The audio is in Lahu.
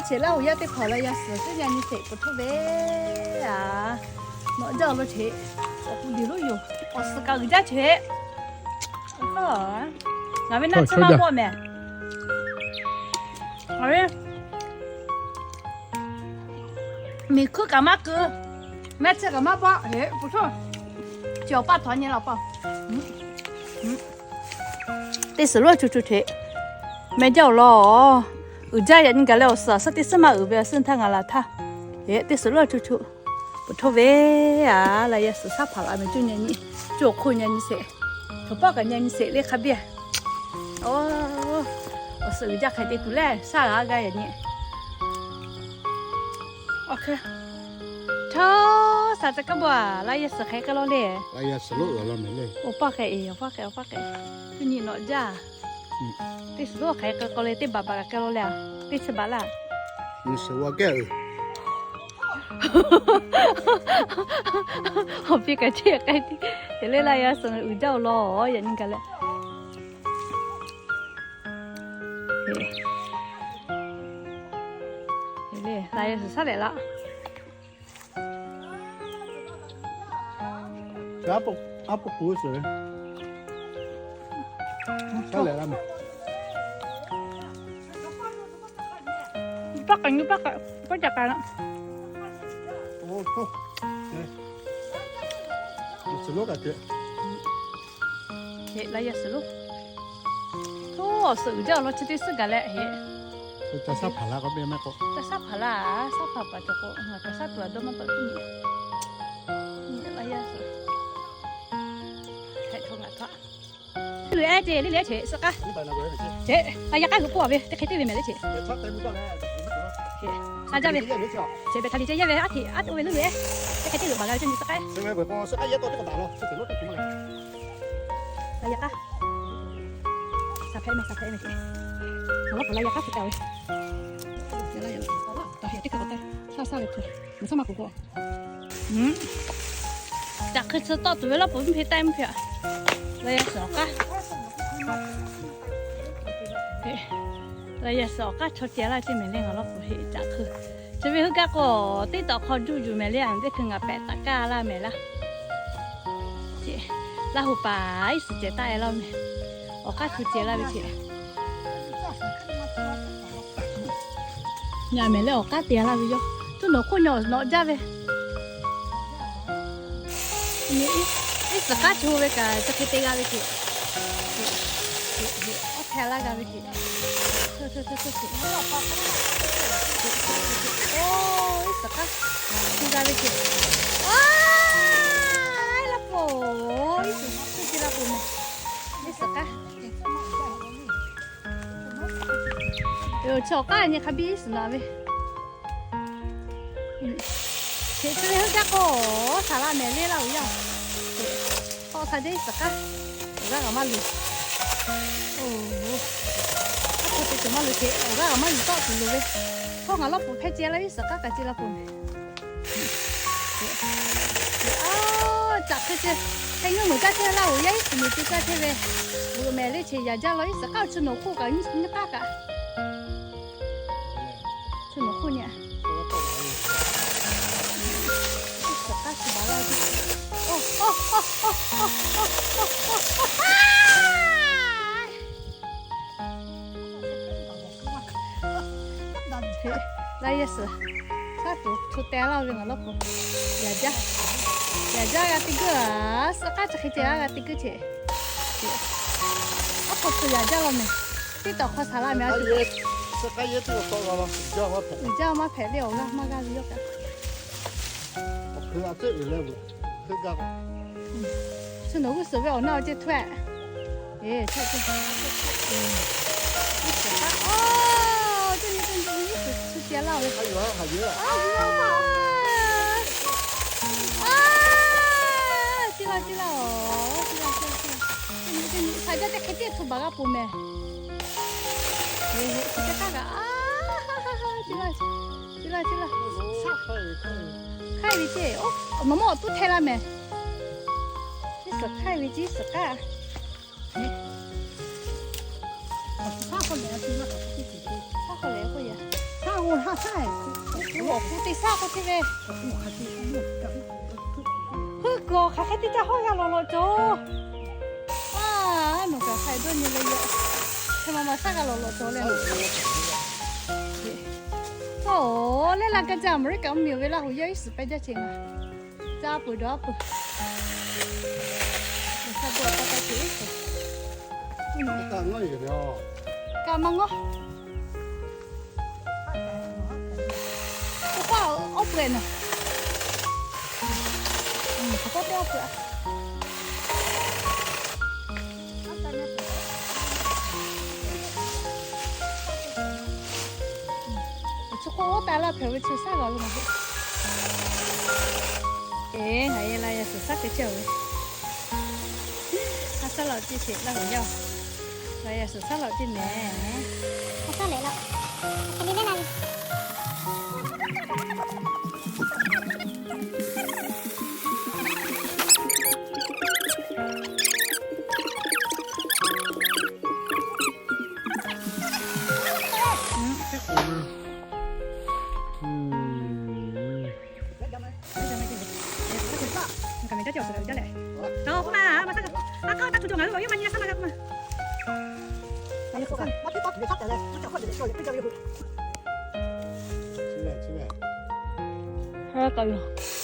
Cheꞈ laˇ oˬ yaˇ teˇ hpaˍ la yaˇ suhˍ teˇ nyi nyi cheꞈ peuˬ htoˇ ve a. Nawꞈ jaˇ awˬ lo cheꞈ. Awˬ ku liˬ lonˉ yoˬ. Awˬ suhˍ kaꞈ uiˍ jaˇ cheꞈ. Ngaˬ ve naˆ tsuhˇ maˇ bawˆ mehˍ. Ngaˬ ve miˬ hkuiˉ kaꞈ maˇ keu, naˆ tsuhˇ kaꞈ maˇ bawˆ heˆ peuˬ htoˇ. Chi awˬ paˇ htawnˍ nyi la pa. Teˇ suhˍ lonˉ chu chu cheꞈ. Meh jaˇ awˬ lawn. Uiˍ jaˇ yaꞈ nyi gaˬ leh awˬ suhˍ suhˉ teˇ suhˉ maˇ uiˍ ve awˬ suhˉ htaˇ ngaˬ laˬ htaˇ. Heˆ, teˇ suhˍ lonˉ chu chu. Peuˬ htoˇ ve a, la yaˇ suhˍ shaˉ hpaˍ laꞈ meh cuˇ nyi nyi. Cuˇ awˬ hk'oˆ nyi nyi sheˍ. Choˬ pawˆ kaꞈ nyi nyi sheˍ le hk'a biˇ. Awˬ suhˍ uiˍ jaˇ hk'e te tuˬ lehˬ shaˉ g'a g'a yaꞈ nyi. Awˬ hk'e, chaw shaˍ ca kaˇ bawˆ a, la yaˇ suhˍ hk'e k'ai law le. Awˬ paˇ hk'e e, awˬ paˇ hk'e, awˬ paˇ hk'e. Cuˇ nyi nawꞈ jaˇ. Teˇ suhˍ lonˉ hk'e k'ai k'aw le, teˇ baˬ baˬ kaꞈ k'ai law le a, teˇ chi baˬ laˇ. Awˬ piˇ kaꞈ cheˇ k'ai tiˉ. Te le la yaˇ suhˍ uiˍ jaˇ awˬ lawn yaꞈ nyi gaˬ leh. Te le la yaˇ suhˍ shaˉ lehꞈ laˇ. Aˉ po kuˬ suhˍ ve. Shaˉ lehꞈ laˇ mehˍ. Nyi paˆ kaꞈ, nyi paˆ kaꞈ, paˆ ca kaꞈ la. Suhˍ lonˉ kaꞈ te. Heˆ, la yaˇ suhˍ lonˉ. Oˇ, awˬ suhˍ uiˍ jaˇ awˬ lawn chi teˇ suhˉ gaˬ leh heˆ. Ca shaˉ hpaˍ laˇ k'o, ca shaˉ hpaˍ laˇ, shaˉ hpaˍ paˍ cawˬ k'o, ca shaˉ tuˬ a dawˇ maˇ tawˆ tiˉ nyi. Nyi la yaˇ suhˍ. Heh, chaw ngaˬ htaꞈ. Leuˬ ehˉ ce, le le ehˉ ce, suhˆ k'aˉ. Ce, a yaꞈ k'aˉ hui k'oˆ a ve, teˇ hk'e te ve mehˍ le ce. A jaˇ ve. Ce, beuꞈ hk'a liꞈ ce yehˇ ve, aˉ hteꞈ aˉ te oˇ ve leuˉ leuˬ ehˉ. Teˇ hk'e te ve maˍ g'a ve ce nyi suhˆ k'aˉ. A yaꞈ k'aˉ. Shaˍ hpehꞈ mehˍ, shaˍ hpehꞈ mehˍ ce. Awˬ lawn k'o la yaꞈ k'aˉ hpu te ve. Shaˉ shaˉ ve hpu, mvuhˇ shaˉ maˇ k'oˍ k'o. Caꞈ hkui tcuh tawˆ tuˬ ve lawˇ peuˬ mvuhˇ hpe taˆ mvuhˇ hpe a. La yaˇ suhˍ awˬ k'aˉ. La yaˇ suhˍ awˬ k'aˉ chaw ceh laˇ ce mehˍ le ngaˬ lawˇ peuˬ heˆ caꞈ hkui. Chi ve heuˆ gaˇ k'o, teˇ tawꞈ hk'aw juˇ yuˬ mehˍ le, a teˇ hkui ngaˬ pehꞈ taˍ kaˇ laˇ mehˍ laˇ. Laˇ hu paˍ iˉ suhˍ ceh taˆ e laˇ mehˍ. Awˬ k'aˉ chaw ceh laˇ ve ce. Nyi mehˍ leh awˬ k'aˉ te laˇ ve yoˬ. Tuˇ nawˬ hk'oˆ nyi nawꞈ jaˇ ve. Iˉ suhˍ k'aˉ cho ve kaꞈ chi hk'e te g'a ve ce. Awˉ hpehꞈ laˇ g'a ve ce. Iˉ suhˍ k'aˉ cho g'a ve ce. Laˇ po, iˉ suhˍ k'aˉ te laˇ po mehˍ. Iˉ suhˍ k'aˉ. Yoˬ, chaw k'aˉ nyi hk'a biˇ iˉ suhˍ naꞈ ve. Hteꞈ chi ve heuˆ gaˇ k'o, shaˍ laꞈ mehˍ le laˇ oˬ yaˇ. Hteꞈ k'aw sha deˇ suhˍ k'aˉ, awˬ g'aˇ kaꞈ maˇ luˬ. Oˬ, aˉ hk'aw te tuˬ maˇ luˬ hteꞈ awˬ g'aˇ kaꞈ maˇ luˬ tawˆ tuˬ loˍ ve. Htawˇ ngaˬ lawˇ peuˬ hpehˇ ce laˇ iˉ suhˍ k'aˉ kaꞈ ce laˇ peuˬ mehˍ. Aˬ, caꞈ hk'e ce, hk'e nyi meuˬ caˇ chehˇ laˇ oˬ yaˇ iˉ suhˍ miˬ te caˇ chehˇ ve. Loꞈ mehˍ le che yaꞈ jaˇ law iˉ suhˍ k'aˉ chi nawˬ hk'oˆ kaꞈ nyi k'aˉ kaꞈ. Chi nawˬ hk'oˆ nyi a. Iˉ suhˍ k'aˉ chi baˬ laˇ ve. Laˇ yehˇ suhˍ, shaˉ tuˬ htu teh laˇ ve ngaˬ lawˇ k'o, yaꞈ jaˇ, yaꞈ jaˇ g'a teˇ geuˇ a, suhˆ k'aˉ chi hk'e ceh a g'a teˇ geuˇ ce. Aˉ hk'aw suh yaꞈ jaˇ law mehˍ. Teˇ tawꞈ hk'aw shaˍ laꞈ mehˍ a, uiˍ jaˇ maˇ hpehꞈ le awˬ g'aˇ maˇ g'a ve yawˇ kaꞈ. Chi nawˬ g'uˇ suhˍ ve awˬ na awˬ ceh htu-eh. Eˬ, htu-eh ce. Iˉ suhˍ k'aˉ, oˇ, teˇ nyi teˇ nyi iˉ suhˍ htu ceh laˇ ve. Aˬ, ciˇ laˇ ciˇ laˇ-oˬ, ciˇ laˇ ciˇ laˇ. Teˇ nyi teˇ nyi hk'a jaˇ teˇ hk'e teˇ htu baˬ g'a peuˬ mehˍ. Eˬ, chi teˇ k'aˉ kaꞈ, aˬ, ciˇ laˇ ciˇ laˇ. Hk'aˇ ve ce, oˇ, nawˬ mawˇ awˬ tuˉ hteˇ laˇ mehˍ. Iˉ suhˍ hk'aˇ ve ce, iˉ suhˍ k'aˉ. Shaˉ hk'aw lehˬ k'oˆ yaꞈ. Awˬ ha shaˉ, awˬ hk'oˆ te shaˉ k'oˆ chehˇ ve. Heuˆ kuiˬ awˬ hk'aˬ hk'e teˇ caˇ hawˉ g'a lawˬ lawꞈ cawˬ. A, nawˬ kaꞈ hk'a dawˇ nyi leh yaꞈ, hk'e ma ma shaˉ g'a lawˬ lawꞈ cawˬ leh. Oˬ, lehˬ la ka ca Aˍmeˍriˆkaꞈ mvuhˇmiˬ ve Laˇ huˍ yaˇ iˉ suhˍ pehˇ jaˇ chehˇ ngaˬ. Caˇ peuˬ dawˬ a peuˬ. Kaꞈ maˇ ngawˉ. K'o k'o awˉ peuˬ-eˬ nawˬ. K'o k'o teˇ awˉ peuˬ-a. Awˬ chi k'o oˇ taˍ laˇ hpehꞈ ve chi shaˉ g'a ve maˬ heˆ. Eˬ, ngaˬ yehˬ la yaꞈ suhˍ shaˉ k'ai chehˇ-oˬ ve. Hk'a shaˉ laꞈ ceˇ sheˍ laˇ ve yaˇ. Ngaˬ yaꞈ suhˍ shaˉ laꞈ ceˇ mehˍ. Hk'a shaˉ lehˬ laꞈ. Hk'e le le laˇ ve. Hk'aˬ yoˬ.